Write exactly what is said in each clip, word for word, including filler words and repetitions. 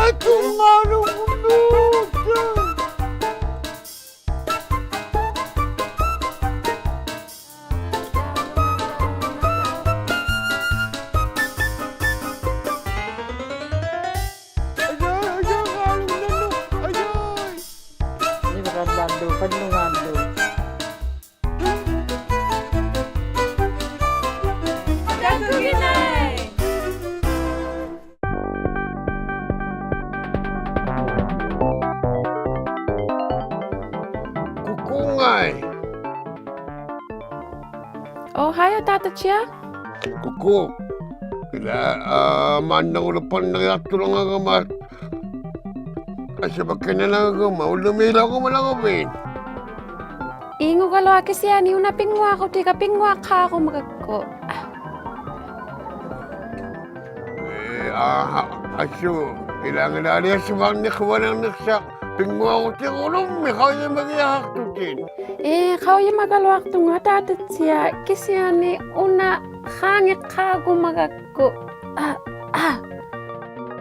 ᑯᑯ ᖓᐃ. ᐆ, ᕼᐊᐃ, ᑖᑕ ᑎᐊ. ᑯᑯ. ᐃᓛ, ᐊ, ᒫᓐᓇ ᐅᓪᓗ ᐸᓐᓇᕆᐊᖅᑐᓚᖓᒐᒪ. ᐊᓯᕙᒃᑭᓇᓚᖓᒐᒪ, ᐅᓪᓗᒥ ᐃᓚᐅᒍᒪᓚᖓᕕᑦ. ᐃᖑᒐᓗᐊᖅ ᑭᓯᐊᓂ ᐅᓇ ᐱᙳᐊᕈᑎᒐ ᐱᙳᐊᖅᑳᕈᒪᒐᒃᑯ. ᐄ, ᐊᕼᐊ, ᐊᓱ, ᐃᓚᖏᓛᓕᐊᓯᕙᓐᓂᖅ ᕼᐅᕙᓇᕐᓂᖅᓴᖅ ᐱᙳᐊᕈᑎᒍᓗᒻᒥ ᖃᐅᔨᒪᒋᐊᖃᖅᑐᑎᑦ. ᐄ, ᖃᐅᔨᒪᒐᓗᐊᖅᑐᖓ ᑖᑕᑦᓯᐊ ᑭᓯᐊᓂ ᐅᓇ ᖄᖏᖅᑳᕈᒪᒐᒃᑯ. ᐊ, ᐊ.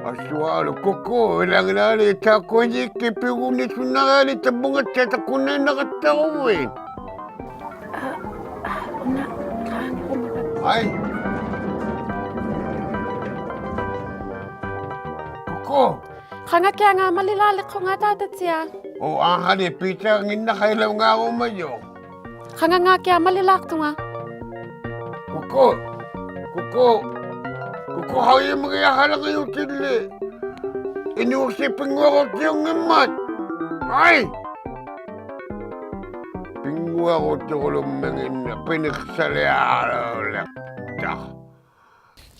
ᐊᓱᐊᓗᒃ ᑯᑯ, ᐃᓚᖏᓛᓕ ᑖᒃᑯᐊ ᔩᒃᑭ ᐱᒍᓐᓂᓱᓐᓇᕋᓕ ᑕᕝᕗᖓᑦᓯᐊ ᑕᑯᓐᓇᐃᓐᓇᖃᑦᑕᕈᕕᑦ. ᐊ, ᐊ, ᐅᓇ ᖄᖏᖅᑳᕈᒪᒐᒃᑯ. ᐊᐃ. ᑯᑯ. ᖃᖓᑭᐊᖓ ᒪᓕᓛᓕᖅᑯᖓ ᑖᑕᑦᓯᐊ. ᐆ, ᐊᕼᐊᓕ ᐲᑕᖏᓐᓇᖃᐃᓚᐅᖔᕈᒪᔪᖅ. ᖃᖓᖔᑭᐊᖅ ᒪᓕᓛᖅᑐᖓ. ᑯᑯ, ᑯᑯ, ᑯᑯ, ᖃᐅᔨᒪᒋᐊᖃᓚᖓᔪᑎᓪᓕ. ᐃᓅᓯ ᐱᙳᐊᕈᑎᐅᙱᒻᒪᑦ. ᐊᐃ! ᐱᙳᐊᕈᑎᒍᓗᒻᒥᖏᓐᓇ ᐱᓂᖅᓴᓕᐊᓘᓕᖅᑕ.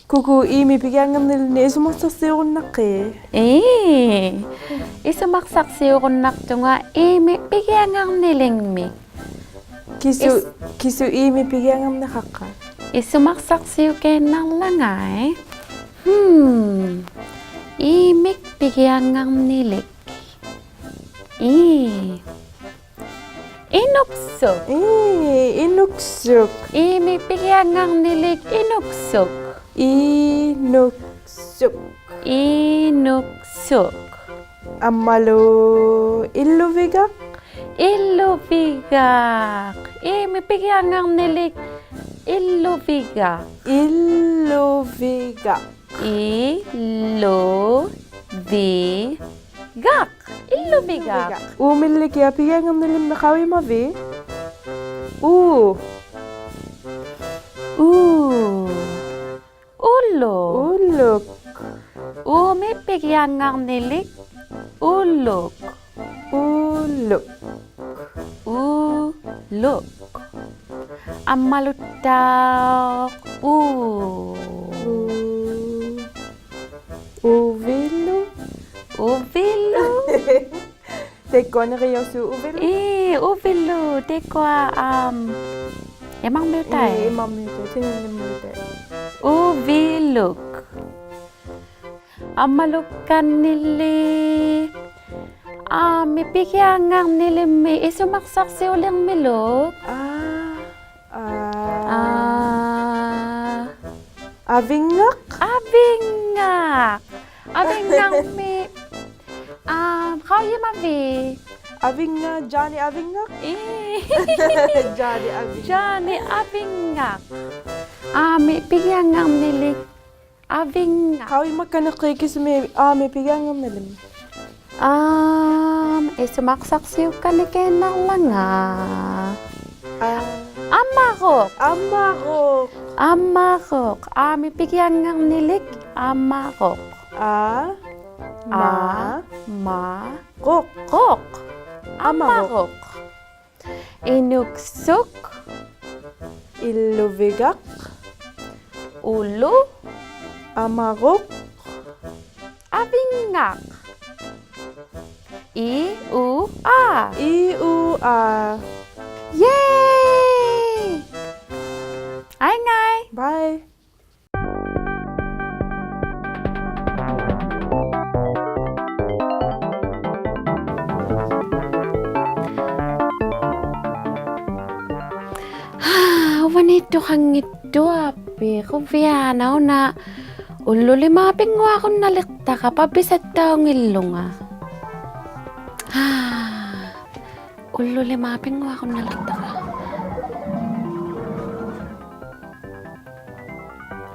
ᑯᑯ, ᐃ-ᒥᒃ ᐱᒋᐊᙵᕐᓂᓕᓐᓂᒃ ᐃᓱᒪᒃᓴᖅᓯᐅᒍᓐᓇᖅᑮᑦ? ᐄ, ᐃᓱᒪᒃᓴᖅᓯᐅᒍᓐᓇᖅᑐᖓ ᐃ-ᒥᒃ ᐱᒋᐊᙵᕐᓂᓕᖕᒥᒃ. ᑭᓱ, ᐃᔅ- ᑭᓱ ᐃ-ᒥᒃ ᐱᒋᐊᙵᕐᓂᖃᖅᑲ? ᐃᓱᒪᒃᓴᖅᓯᐅᑲᐃᓐᓇᓚᖓᐃ. ᕼᒻ. ᐃ-ᒥᒃ ᐱᒋᐊᙵᕐᓂᓕᒃ. ᐄ. ᐃᓄᒃᓱᒃ. ᐄ, ᐃᓄᒃᓱᒃ. ᐃ-ᒥᒃ ᐱᒋᐊᙵᕐᓂᓕᒃ ᐃᓄᒃᓱᒃ. ᐃᓄᒃᓱᒃ. ᐃᓄᒃᓱᒃ. ᐊᒻᒪᓗ ᐃᓪᓗᕕᒐᖅ. ᐃᓪᓗᕕᒐᖅ. ᐃ-ᒥᒃ ᐱᒋᐊᙵᕐᓂᓕᒃ ᐃᓪᓗᕕᒐᖅ. ᐃᓪᓗᕕᒐᖅ. ᐃᓪᓗᕕᒐᖅ. ᐃᓪᓗᕕᒐᖅ. ᐅ-ᒥᓪᓕᑭᐊᖅ ᐱᒋᐊᙵᕐᓂᓕᒻᒥᒃ ᖃᐅᔨᒪᕖᑦ? ᐅ. ᐅ. ᐅᓗᒃ. ᐅᓗᒃ. ᐅ-ᒥᒃ ᐱᒋᐊᙵᕐᓂᓕᒃ ᐅᓗᒃ. ᐅᓗᒃ. ᐅᓗᒃ. ᐊᒻᒪᓗᑦᑕᐅᖅ ᐅ. ᐅ. ᐅᕕᓗᒃ. ᐅᕕᓗᒃ. ᑕᐃᒃᑯᐊ ᓂᕆᔭᐅᓲᖅ ᐅᕕᓗᒃ. ᐄ, ᐅᕕᓗᒃ. ᑕᐃᒃᑯᐊ, ᐊᒻ, ᐃᒪᕐᒥᐅᑕᐃᑦ. ᐄ, ᐃᒪᕐᒥᐅᑕᐃᑦ. ᑎᓐᓂᒪᕐᒥᐅᑕᐃᑦ. ᐅᕕᓗᒃ. ᐊᒻᒪᓗᒃᑲᓐᓂᓪᓕ. ᐊ, ᒥᒃ ᐱᒋᐊᙵᕐᓂᓕᒻᒥᒃ ᐃᓱᒪᒃᓴᖅᓯᐅᓕᕐᒥᓗᒃ. ᐊ. ᐊ. ᐊ. ᐊᕕᙵᖅ. ᐊᕕᙵᖅ. ᐊᕕᙵᕐᒥᒃ. ᐊ, ᖃᐅᔨᒪᕖᑦ? ᐊᕕᙵᖅ, ᔮᓂ ᐊᕕᙵᖅ. ᐄ. ᔮᓂ ᐊᕕᙵᖅ. ᔮᓂ ᐊᕕᙵᖅ. ᐊ, ᒥᒃ ᐱᒋᐊᙵᕐᓂᓕᒃ. ᐊᕕᙵᖅ. ᖃᐅᔨᒪᒃᑲᓐᓂᖅᑮᑦ ᑭᓱᒥᒃ ᐊ-ᒥᒃ ᐱᒋᐊᙵᕐᓂᓕᒻᒥᒃ? ᐊᒻ, ᐃᓱᒪᒃᓴᖅᓯᐅᒃᑲᓐᓂᖅᑲᐃᓐᓇᓚᖓ. ᐊ. ᐊᒪᕈᖅ. ᐊᒪᕈᖅ. ᐊᒪᕈᖅ. ᐊ-ᒥᒃ ᐱᒋᐊᙵᕐᓂᓕᒃ ᐊᒪᕈᖅ. ᐊ. ᐊ. ᒪ. ᒪ. ᕈᖅ. ᕈᖅ. ᐊᒪᕈᖅ. ᐊᒪᕈᖅ. ᐃᓄᒃᓱᒃ. ᐃᓪᓗᕕᒐᖅ. ᐅᓗᒃ. ᐊᒪᕈᖅ. ᐊᕕᙵᖅ. ᐃ, ᐅ, ᐊ. ᐃ, ᐅ, ᐊ. Yay! ᐊᐃᙵᐃ. Bye. ᐅᕙᓃᑦᑐᖃᙱᑦᑐᐊᐱᒃ ᖁᕕᐊᓇ ᐅᓇ ᐅᓪᓗᓕᒫᖅ ᐱᙳᐊᕈᓐᓇᓕᖅᑕᕋ ᐸᐱᓴᑦᑕᐅᙱᓪᓗᖓ. ᐋ, ᐅᓪᓗᓕᒫᖅ ᐱᙳᐊᕈᓐᓇᓕᖅᑕᕋ.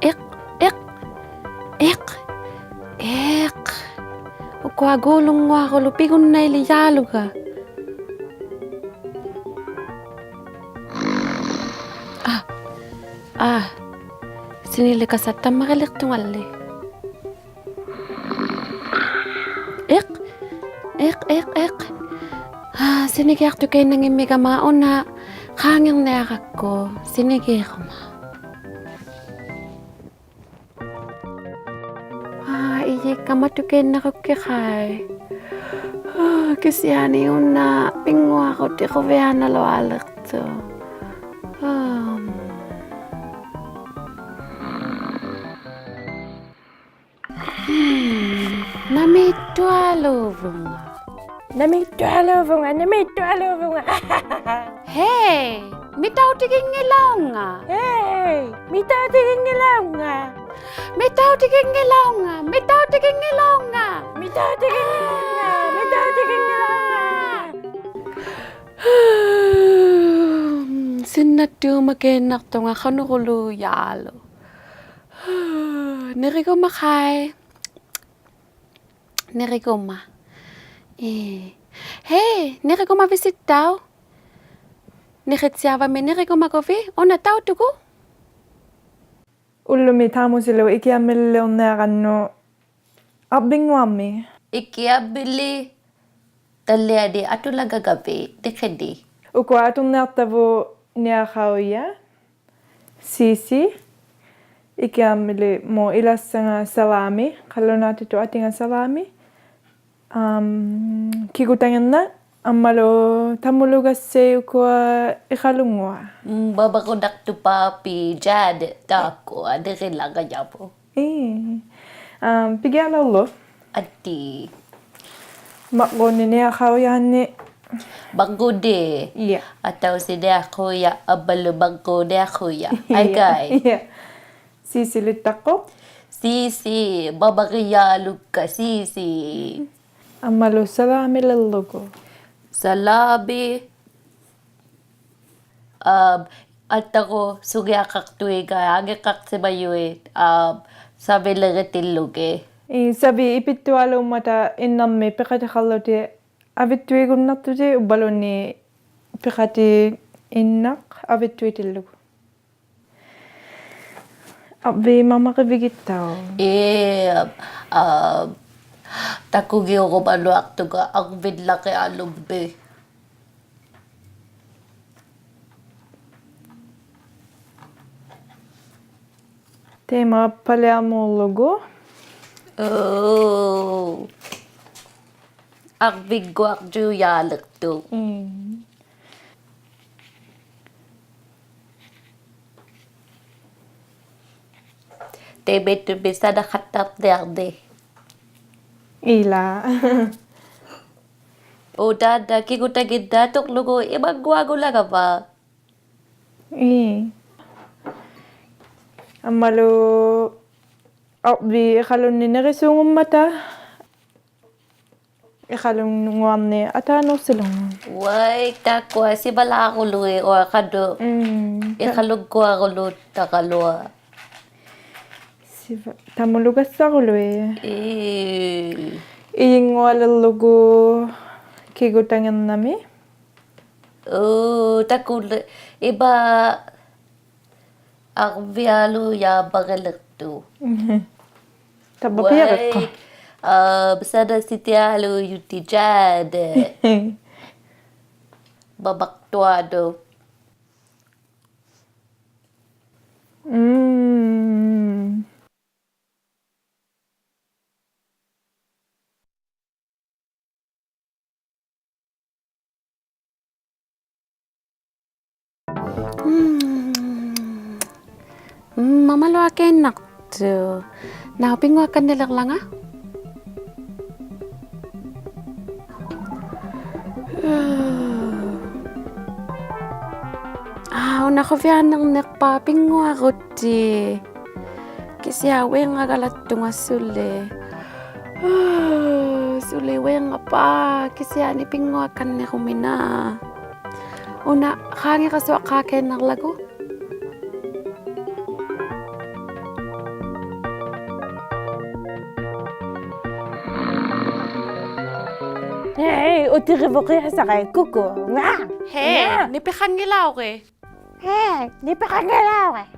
ᐃᖅ, ᐃᖅ, ᐃᖅ, ᐃᖅ. ᐅᑯᐊ ᒎᓗᙳᐊᕈᓗᒃ ᐱᒍᓐᓇᐃᓕᔮᓗᒐ. ᐋ, ᐋ, ᓯᓂᓕᒃᑲᓴᑦᑕᒻᒪᕆᓕᖅ ᑐᖓᓕ. ᐃᖅ, ᐃᖅ, ᐃᖅ, ᐃᖅ. ᐋ, ᓯᓂᒋᐊᖅᑐᑲᐃᓐᓇᙱᒻᒥᒐᒪ ᐅᓇ ᖄᖏᕐᓂᐊᕋᒃᑯ, ᓯᓂᒌᕈᒪ. ᐋ, ᐃᔨᒃᑲᒪᑐᑲᐃᓐᓇᕈᒃᑭᑦ ᖃᐃ. ᐋ, ᑭᓯᐊᓂ ᐅᓇ ᐱᙳᐊᕈᑎ ᖁᕕᐊᓇᓗᐊᓕᖅᑐᖅ. ᐋ. ᓇᒦᑦᑐᐊᓘᕗᖓ. ᓇᒦᑦᑐᐊᓘᕗᖓ, ᓇᒦᑦᑐᐊᓘᕗᖓ. ᕼᐃ, ᒥᑕᐅᑎᒋᙱᓚᐅᙵ. ᕼᐃ, ᒥᑕᐅᑎᒋᙱᓚᐅᙵ. ᒥᑕᐅᑎᒋᙱᓚᐅᙵ, ᒥᑕᐅᑎᒋᙱᓚᐅᙵ. ᒥᑕᐅᑎᒋᙱᓚᐅᙵ, ᒥᑕᐅᑎᒋᙱᓚᐅᙵ. ᓯᓐᓇᑦᑑᒪᑲᐃᓐᓇᖅᑐᖓ ᖃᓄᑯᓘᔮᓗᒃ. ᓂᕆᒍᒪ ᖃᐃ. ᓂᕆᒍᒪ. ᐄ. ᕼᐃ, ᓂᕆᒍᒪᕕᓯᑦᑕᐅᖅ. ᓂᕿᑦᓯᐊᕙᒥ ᓂᕆᒍᒪᒍᕕᑦ, ᐅᓇ ᑕᐅᑐᒍᑦ. ᐅᓪᓗᒥ ᑖᒧᓯᓗ ᐃᑭᐊᕐᒥᓕᐅᕐᓂᐊᕋᓐᓄᒃ ᐊᕐᕕᙳᐊᕐᒥᒃ. ᐃᑭᐊᕐᒥᓕ ᑕᓪᓕᐊᓂ ᐊᑐᓚᖓᒐᕕᑦ ᓂᕿᓂᒃ. ᐅᑯᐊ ᐊᑐᕐᓂᐊᖅᑕᕗᑦ ᓂᐊᖃᐅᔭᖅ. ᓰᓯ, ᐃᑭᐊᕐᒥᓕ ᒧᑦ ᐃᓚᒃᓴᖓ ᓴᓛᒥ, ᖃᓪᓗᓈᑎᑐᑦ ᐊᑎᖓ ᓴᓛᒥ. ᐊᒻ, ᑭᒍᑕᖏᕐᓇᖅ, ᐊᒻᒪᓗ ᑕᒧᓗᒐᔅᓴᐃᑦ ᐅᑯᐊ ᐃᖃᓗᙳᐊᖅ. ᒻᒻ, ᒪᒪᕈᓇᖅᑐᐹᐱ ᔮᑦ ᑖᒃᑯᐊ ᓂᕆᓚᖓᔭᕗᑦ. ᐄ. ᐊᒻ, ᐱᒋᐊᓚᐅᓪᓗᒃ. ᐊᑏ. ᒪᕐᕉᓐᓂᒃ ᓂᐊᖃᐅᔭᓐᓂᒃ. ᒪᕐᕉᓐᓂᒃ. ᐄᔭ. ᐊᑕᐅᓯᖅ ᓂᐊᖁᔭᖅ, ᐊᒻᒪᓗ ᒪᕐᕉᒃ ᓂᐊᖁᔭᖅ. ᐄᔭ. ᐊᐃ ᖃᐃ. ᐄᔭ. ᓰᓯᓕᑦᑕᖅᑯᖅ. ᓰᓯ, ᒪᒪᕆᔮᓗᒃᑲ ᓰᓯ. ᐊᒻᒪᓗ ᓴᓛᒥᓕᓪᓗᒍ. ᓴᓛᒥ. ᐊᒻ, ᐊᑕᒍ ᓱᕆᐊᖃᖅᑐᐃᒐ, ᐊᖏᖃᖅᓯᒪᔪᐃᑦ, ᐊᒻ, ᓴᕕᓕᕆᑎᓪᓗᒋᑦ. ᐄ, ᓴᕕᑦ ᐃᐱᑦᑐᐊᓘᒻᒪᑕ ᐃᓐᓇᕐᒥᒃ ᐱᖃᑎᖃᕐᓗᑎᒃ ᐊᕕᑦᑐᐃᒍᓐᓇᖅᑐᑎᒃ ᐅᕝᕙᓘᓐᓃᑦ ᐱᖃᑎᑦ ᐃᓐᓇᖅ ᐊᕕᑦᑐᐃᑎᓪᓗᒍ. ᐊᕐᕖᑦ ᒪᒪᕆᕕᒋᑦᑕᐅᖅ. ᐄ, ᐊᒻ, ᑕᑯᒋᐅᒍᒪᓗᐊᖅᑐᖓ ᐊᕐᕕᓪᓚᕿᐊᓗᒻᒥᒃ. ᑕᐃᒪ ᐸᓕᐊᒨᓗᒍ. ᐆ. ᐊᕐᕕᒡᒍᐊᕐᔪᔮᓕᖅᑐᖅ. ᒻᒻ. ᑕᐃᒪᐃᑦᑐᒥᒃ ᓴᓇᖃᑦᑕᕐᓂᐊᕐᓂᒃ. ᐃᓛ. ᐆ, ᑖᓐᓇ ᑭᒍᑕᖏᓐᓇᑐᕐᓗᒍ ᐃᒪᙳᐊᖑᓚᖓᕙ. ᐄ. ᐊᒻᒪᓗ ᐊᕐᕖᑦ ᐃᖃᓗᓐᓂᒃ ᓂᕆᓲᖑᒻᒪᑕ. ᐃᖃᓗᙳᐊᕐᓂᒃ ᐊᑖᓅᓯᓗᖓ. ᐅᐊᐃ, ᑖᒃᑯᐊ ᓯᕙᓛᕈᓗᐃᑦ ᐅᐊᖃᓐᓄ. ᒻᒻ. ᐃᖃᓗᙳᐊᕈᓗᑦᑕᕋᓗᐊᖅ. ᓯᕙ-, ᑕᒧᓗᒐᔅᓴᕈᓗᐃᑦ. ᐄ. ᐃᔨᙳᐊᓕᕐᓗᒍ ᑭᒍᑕᖏᕐᓇᒥᒃ. ᐆ, ᑕᑯᓕ, ᐃᒫᒃ ᐊᕐᕕᐊᓗᔮᒻᒪᕆᓕᖅᑐᖅ. ᑕᕝᕙ ᐱᐊᕆᖅᑲ. ᐅᐊᐃ, ᐊᒻ, ᓴᓇᓯᑎᐊᓘᔪᑎᑦ ᔮᑦ. ᒪᒪᕐᑐᐊᓄᑦ. ᒻᒻ. ᒻᒻ. ᒻᒻ, ᒪᒪᓗᐊᑲᐃᓐᓇᖅᑐᖅ. ᓇᐅᒃ ᐱᙳᐊᒃᑲᓐᓂᓕᕐᓚᖓ. ᐋ, ᐅᓇ ᖁᕕᐊᓇᕐᓂᖅᐹᖅ ᐱᙳᐊᕈᑎᒃ. ᑭᓯᐊ ᐅᐃᕐᖓᒐᓚᑦᑐᖓ ᓱᓕ. ᓱᓕ ᐅᐃᕐᖓᐹ, ᑭᓯᐊᓂ ᐱᙳᐊᒃᑲᓐᓂᕈᒥᓇ. ᐅᓇ ᖄᖏᕋᓱᐊᖅᑳᑲᐃᓐᓇᕐᓚᒍ. ᕼᐃ, ᐅᑎᕆᕗᖅ ᕿᕼᐊᓴᕋᐃ ᑯᑯ. ᕼᐋ! ᕼᐃ, ᕼᐋ! ᓂᐱᖃᙱᓚᐅᕆᑦ. ᕼᐃ, ᓂᐱᖃᙱᓚᐅᕆᑦ.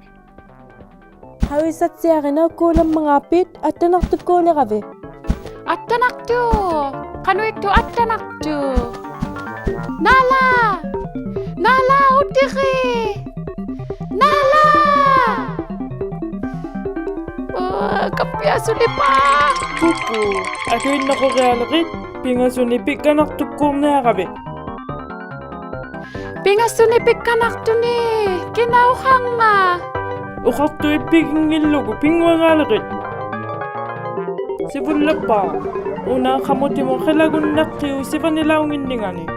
ᖃᐅᔨᓴᑦᓯᐊᕆᑦ ᓇᐅᒃᑰᓕᕐᒪᖔᖅᐱᑦ, ᐊᑦᑕᓇᖅᑐᒃᑰᓕᕋᕕᑦ. ᐊᑦᑕᓇᖅᑐᖅ! ᖃᓄᐃᑦᑐᖅ ᐊᑦᑕᓇᖅᑐᖅ? ᓇᓚ! ᓇᓚ ᐅᑎᕆᑦ! ᓇᓚ! ᐆ, ᑲᑉᐱᐊᓱᓕᖅᐹ! ᑯᑯ, ᐊᑐᐃᓐᓇᖁᕆᐊᓕᕆᑦ, ᐱᖓᓱᓂᒃ ᐱᒃᑲᓇᖅᑐᒃᑰᕐᓂᐊᕋᕕᑦ. ᐱᖓᓱᓂᒃ ᐱᒃᑲᓇᖅᑐᓂᒃ, ᑭᓇᐅᖃᕐᖓᑦ? ᐅᖃᖅᑐᐃᑦ ᐱᙱᓪᓗᒍ, ᐱᙳᐊᖔᓕᕆᑦ. ᓯᕗᓪᓕᖅᐹ, ᐅᓇ ᖃᒧᑎᒧᑦ ᕿᓚᒍᓐᓇᖅᑭᐅᒃ ᓯᕙᓂᓚᐅᙱᓐᓂᖓᓂᒃ.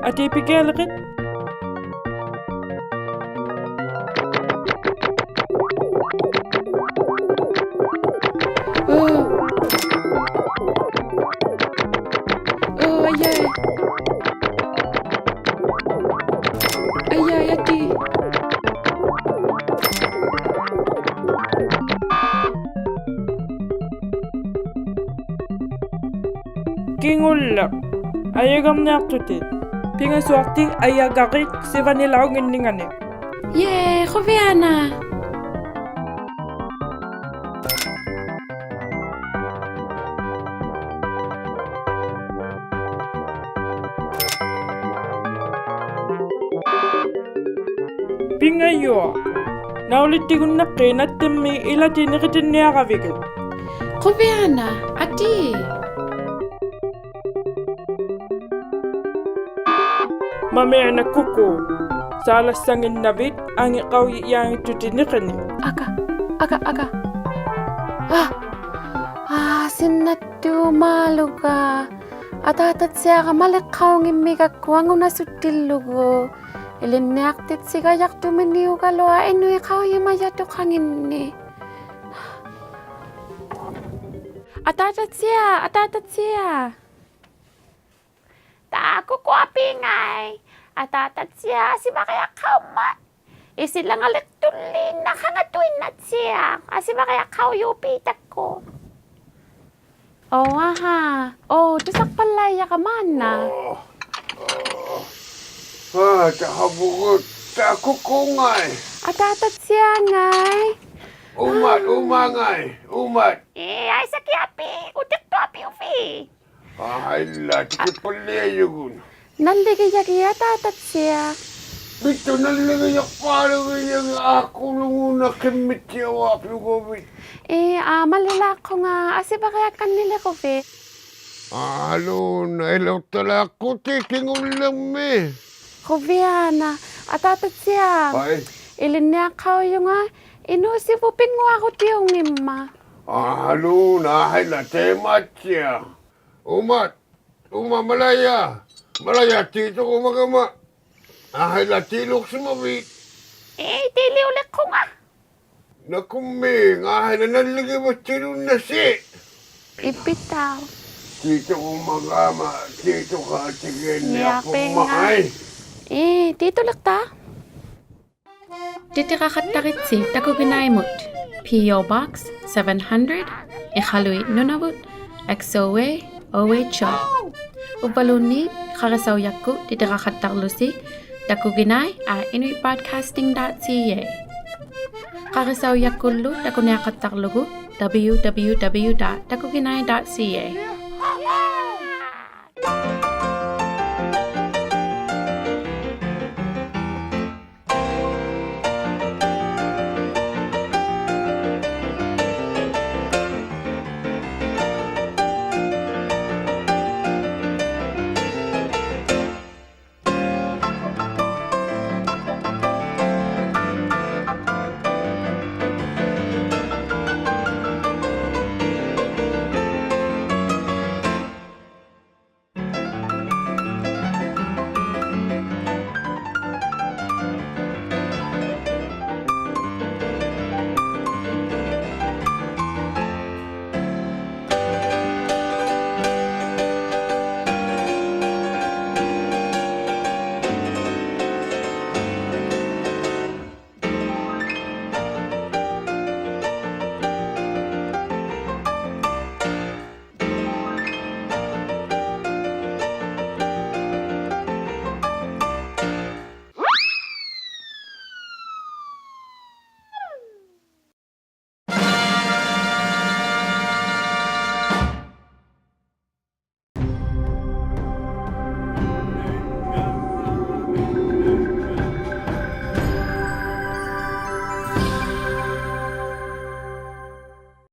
ᐊᑏ ᐱᒋᐊᓕᕆᑦ. ᐆ. ᐆ, ᐊᔭᐃ. ᐊᔭᐃ, ᐊᑏ. ᑭᖑᓪᓕᖅ, ᐊᔭᒐᕐᓂᐊᖅᑐᑎᑦ. ᐱᖓᓱᐊᖅᑎᑦ ᐊᔭᒐᕆᑦ ᓯᕙᓂᓚᐅᙱᓐᓂᖓᓂᒃ. ᐄ, ᖁᕕᐊᓇ. ᐱᖓᔪᐊ. ᓇᐅᓕᑦᑎᒍᓐᓇᖅᑮᑦ ᓇᑦᑎᕐᒥᒃ ᐃᓚᑎᑦ ᓂᕿᑎᓐᓂᐊᕋᕕᒋᑦ. ᖁᕕᐊᓇ, ᐊᑏ. ᒪᒥᐊᓇᖅ ᑯᑯ, ᓵᓚᔅᓴᖏᓐᓇᕕᑦ ᐊᖏᕐᕋᐅᔨᔮᙱᑦᑐᑎᑦ ᓂᕿᓂᒃ. ᐊᒃᑲ, ᐊᒃᑲ, ᐊᒃᑲ. ᐋ, ᐋ, ᓯᓐᓇᑦᑐᒪᓗᒐ. ᐊᑖᑕᑦᓯᐊᕋ ᒪᓕᖅᑲᐅᙱᒻᒥᒐᒃᑯ ᐊᖑᓇᓱᑦᑎᓪᓗᒍ. ᐃᓕᓐᓂᐊᖅᑎᑦᓯᒐᔭᖅᑐᒥᓂᐅᒐᓗᐊᖅ ᐃᓄᐃᑦ ᖃᐅᔨᒪᔭᑐᖃᖏᓐᓂᒃ. ᐊᑖᑕᑦᓯᐊᖅ, ᐊᑖᑕᑦᓯᐊᖅ. ᑖ ᑯᑯ ᐊᐲᖓᐃ. ᐊᑖᑕᑦᓯᐊᖅ ᐊᓯᕙᕆᐊᖅᑲᐅᒻᒪᑦ. ᐃᓯᓚᖓᓕᖅᑐᓪᓕ ᐃᓐᓇ ᖃᖓᑐᐃᓐᓇᑦᓯᐊᖅ. ᐊᓯᕙᕆᐊᖅᑲᐅᔪᐱᑕᒃᑯ. ᐆ, ᐊᕼᐋ. ᐆ, ᑐᓴᖅᐸᓪᓚᐃᔭᕋ ᒫᓐᓇ. ᐋ, ᑕᕼᐊ ᐳᒍᑦ, ᑖ ᑯᑯᖓᐃ. ᐊᑖᑕᑦᓯᐊᖓᐃ. ᐅᒪᑦ, ᐅᒪᖓᐃ, ᐅᒪᑦ. ᐄ, ᐊᐃᓴᑭᐊᐱᒃ, ᐅᑎᖅᑐᐊᐱᐅᕕᑦ. ᐊᐃᓛ, ᑎᑭᑉᐸᓪᓕᐊᔪᒍᑦ. ᓇᓪᓕᒋᔭᒋᑦ ᐊᑖᑕᑦᓯᐊᖅ. ᐱᑦᑐ ᓇᓪᓕᒋᔭᖅᐹᓗᒋᔭᒋᑦ ᐊᑯᓗᒍ ᓇᑭᒻᒥᑦᑎᐊᕙᓗᒐᕕᑦ. ᐄ, ᐊ, ᒪᓕᓛᖅᑯᖓ ᐊᓯᕙᕆᐊᒃᑲᓐᓂᓕᕈᕕᑦ. ᐊᓗᓇ, ᐃᓗᖅᑕᓛᖅᑯᑎᑦ ᑭᖑᓪᓕᕐᒥᒃ. ᖁᕕᐊᓇ, ᐊᑖᑕᑦᓯᐊᖅ. ᕼᐊᐃ. ᐃᓕᓐᓂᐊᖅᑲᐅᔪᖓ, ᐃᓅᓯᕗᑦ ᐱᙳᐊᕈᑎᐅᙱᒻᒪᑦ. ᐊᓗᓇ, ᐊᐃᓛ ᑕᐃᒪᑦᓯᐊᖅ. ᐅᒪᑦ, ᐅᒪ ᒪᓚᐃᔭ, ᒪᓚᐃᔭ ᑏᑐᕈᒪᒐᒪ. ᐊᐃᓛ ᑏᓗᒃᓯᒪᕕᑦ. ᐄ, ᑏᓕᐅᓕᖅᑯᖓ. ᓇᑯᕐᒦᒃ, ᐊᐃᓛ ᓇᓪᓕᒋᕙᑦᑎᓪᓗᓇᓯ. ᐃᕝᕕᑕᐅᖅ. ᑏᑐᕈᒪᒐᒪ, ᑏᑐᖃᑎᒋᓂᐊᖅᐳᖓ. ᐄ, ᑏᑐᓕᖅᑕ. ᑎᑎᕋᖃᑦᑕᕆᑦᓯ ᑕᑯᒋᓇᐃᒧᑦ, P O Box seven hundred, ᐃᖃᓗᐃᑦ ᓄᓇᕗᑦ, X O A, O H O. ᐅᕝᕙᓘᓐᓃᑦ ᖃᕆᓴᐅᔭᒃᑯᑦ ᑎᑎᕋᖃᑦᑕᕐᓗᓯ takuginai at inuitbroadcasting dot C A. ᖃᕆᓴᐅᔭᒃᑯᓪᓗ ᑕᑯᓂᐊᖃᑦᑕᕐᓗᒍ W W W dot takuginai dot C A.